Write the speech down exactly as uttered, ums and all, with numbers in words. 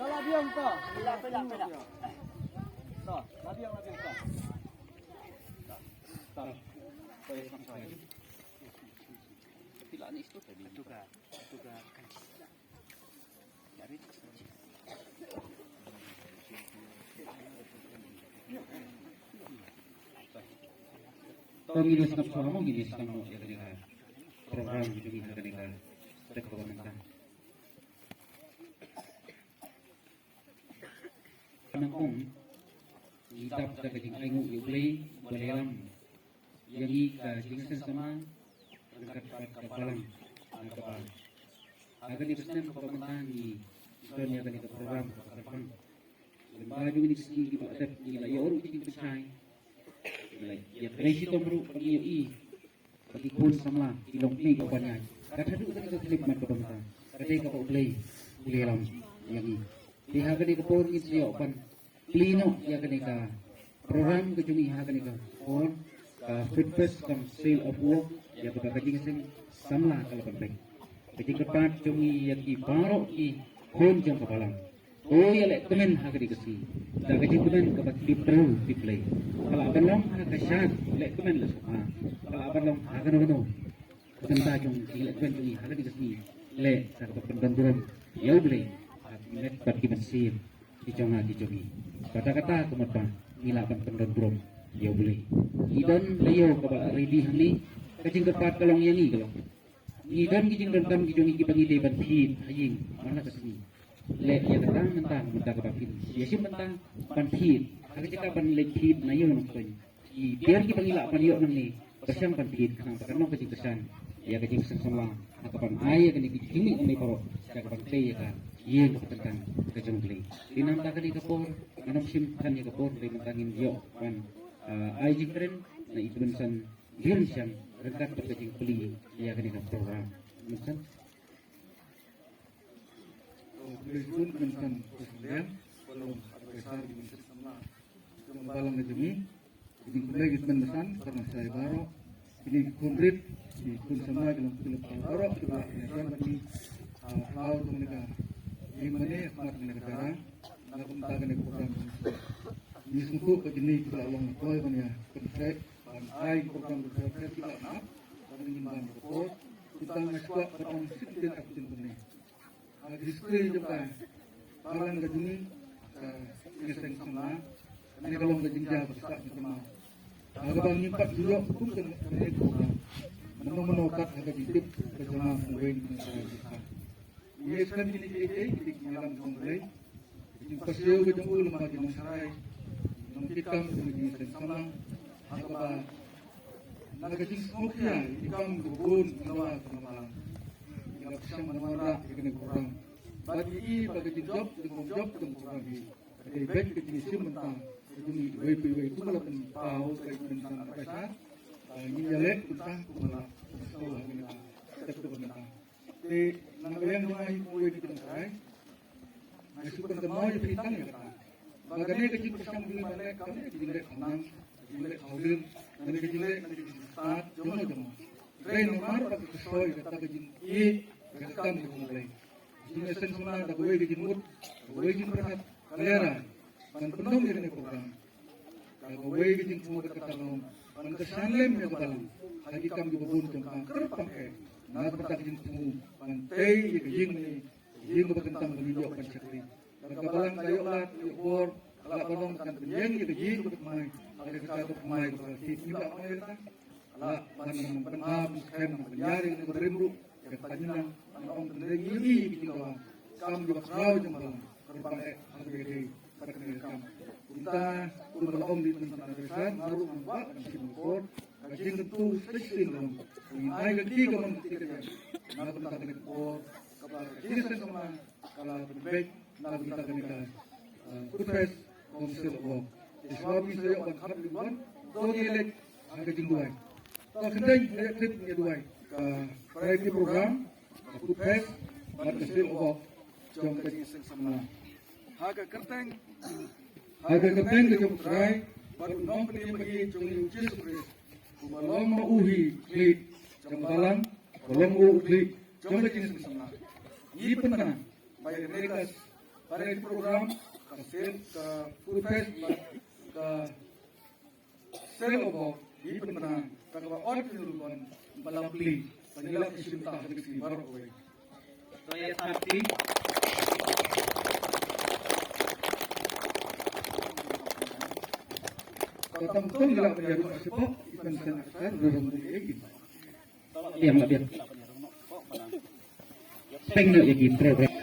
Ka la biang ka. Ka la biang, la biang ka. To ngin ïa sngap shuwa mo, ngin ïa sngap mo ïa kane ka program jong ngi ha kane ka step kaba mynta. Nyngkong ngi dap da ka jingainguh ïa U Blei ba la ïalam ïa ngi ka jingseng samla ryngkat bad ka balang na ka Balang. Ha kane ka snem kaba mynta ngi don ïa kane ka program kaba kyrpang. Lem bad jong ngi ki sngi kiba la dep ngi la ïoh ruh ki jingpynshai. Ngi la ïa trei shitom ruh ba ngi ïohi ba ki khun samla ki long kmie kiba ban ïaid. Kat haduh kane ka khyllipmat kaba mynta ka dei kaba U Blei u la ïalam ïa ngi. Te ha kane ka por ngin sa ïoh ban plie noh ïa kane ka program ka jong ngi ha kane ka por, ka Food Fest cum Sale of Work, ïa kaba ka jingseng samla ka la pynbeit. Ka jingkyrpad jong ngi ïa ki baroh ki khun jong ka Balang, to ïaleh kmen ha kane ka sngi da ka jingkmen kaba tip briew tip Blei. Ka lah ban long ha ka shad, leh kmen leh sngewbha. Ka lah ban long ha kano kano ka bynta jong ka jingleh kmen jong ngi ha kane ka sngi, leh sa kaba pyndon burom ïa U Blei ha ki met bad ki mynsiem ki jong nga ki jong ngi. Kata kata ka mut ba ngi lah ban pyndon burom ïa U Blei. Ngi don la ïoh kaba la ready hangne. Ka jingkyrpad ka long ïa ngi ka long, ngi don ki jingdonkam ki jong ngi kiba ngi dei ban thied ha ïing man la ka sngi. Leh ïa kata mynta, mynta kaba phin ïa shim bynta ban thied ha ka jaka ban leit thied na ïew Nongstoiñ. Ki tiar kiba ngi lah ban ïoh nangne ba shang ban thied khnang ba kan long ka jingkyrshan ïa ka jingseng samla ha ka ban ai ïa kane ka jingmih nangne baroh sha ka ban pei ïa ka ïing kaba kyntang ka jong U Blei. Te namar kane ka por ngan ym shim than ïa ka por, te mynta ngin ïoh ban, ah, ai jingkren na i Tymmen San Biren Shyam ryngkat bad ka jingplie ïa kane ka program. Tymmen San. Khublei shibun Tymmen San Biren Shyam, ba long advisor jong ka jingseng samla jong ka balang ka jong ngi. Ka jingkhublei ka jingkmen basan sha phi baroh, kine ki khun rit, ki khun samla, ki long ki baroh kiba la ïaid bad ngi ha khlaw jong kane ka ïing mane, ha khmat kane ka jaka, na ka bynta kane ka program. Ngi sngewthuh ba kine kiba la long nakoi ban ïa pyntrei, ban ai ka program ka jaka, ki la nang ban ngin ban ka por. Kita nga shuwa ba tang shisien ha ka jingpynne ha ka history jong ka balang ka jong ngi, ka jingseng samla. Kane ka long ka jingjia ba sah jingkynmaw. Ha kaba ngim pat ju ïoh kum kane ka program, mano mano kat ha ka jingtip ka jong nga, kong weng kong trai. Ngi ïa skhem kine ki ei ei ki dei ki ïalam jong U Blei. Ka jingpasiaw ka jong u lyngba ki nongshakri, ki nongkitkam jong ka jingseng samla, ha kaba na ka jingsngewkhia ïa ki kam kiba bun ki dawa kiba la balang, ki la pyrshang ban wanrah ïa kane ka program. Bad ngi i ba ka jingjop jingbymjop jong ka program hi ka dei beit ka jingshim bynta ka jong ngi iwei pa iwei, kumba la pynpaw da i Tymmen San Advisor. Ngin ïaleh kumta kumba la pynpaw ha kane ka step kaba mynta. Te na ka liang jong nga, kong wei kong trai, nga shu pynkynmaw ïa phi tang ïa kata ba kane ka jingpyrshang jong ngi ban leh kam dei ka jingleh khnang, ka jingleh hawlir, kane ka jingleh, kane ka jingstad jong nga jong nga. Hynrei namar ba ka ksoh ïa kata ka jingïeit ïa ka kam ka jong U Blei, ka jingseng samla da kawei ka jingmut, da kawei ka jingpyrkhat ka lehrain ban pynlong ïa kane ka program. Ka kawei ka jingthmu ka long ban kyrshan lem ïa ka balang ha ki kam kiba bun jong ka, kyrpang eh na ka bynta ka jingthmu ban tei ïa ka ïing ne ka ïing kaba kyntang kaba ngin ïoh ban shakri. Lada ka balang ka ïoh lad ïoh bor, ka lah ban long kan pynïeng ïa ka ïing kaba thymmai ha ka jaka kaba thymmai kaba la thied. Ngi ba ong ïa kata, ka lah ban pynhap pynskhem ban ïar ïa kane ka rim ruh. Ïa kata ngi nang ban ong, tang dei ngi ïohi ïa ki jingdawa kam kiba khraw jong ka balang, kyrpang eh ha kaba ïadei bad kane ka kam. Kumta kumba la ong da i Tymmen San Advisor, nga ruh nga kwah ban shim ka por, ka jingkyntu shisien ka long ba ngin ai ka kti ka mon ka kti ka jam na ka bynta kane ka por kaba ka jingseng samla ka la pynbeit na ka bynta kane ka, eh, Food Fest cum Sale of Work. Te shuwa ba ngin sa ïoh ban khap ïa u bor, to ngin leit ha ka jingduwai. To khyndiat, khyndiat ngin ïa duwai ka priority program, ka Food Fest bad ka Sale of Work jong ka jingseng samla. Ha ka kyrteng, ha ka kyrteng ka jong U Trai bad U Nongpynim ba ïeit jong ngi U Jisu Khrist, uba long ma u hi u khlieh jong ka balang, uba long u khlieh jong ka jingseng samla, ngi pynbna ba ïa kane ka Para program ka sel ka food fest bad ka sel obok di pynbna ka kaba ot ki ruban ba la pli ba ngi la ka shim ta ha ka si baroh kawei. To ya thati. Ka tam tung la ka ruban sipok ipan sen akar ruban di egi. Diam la diam. Peng na egi program.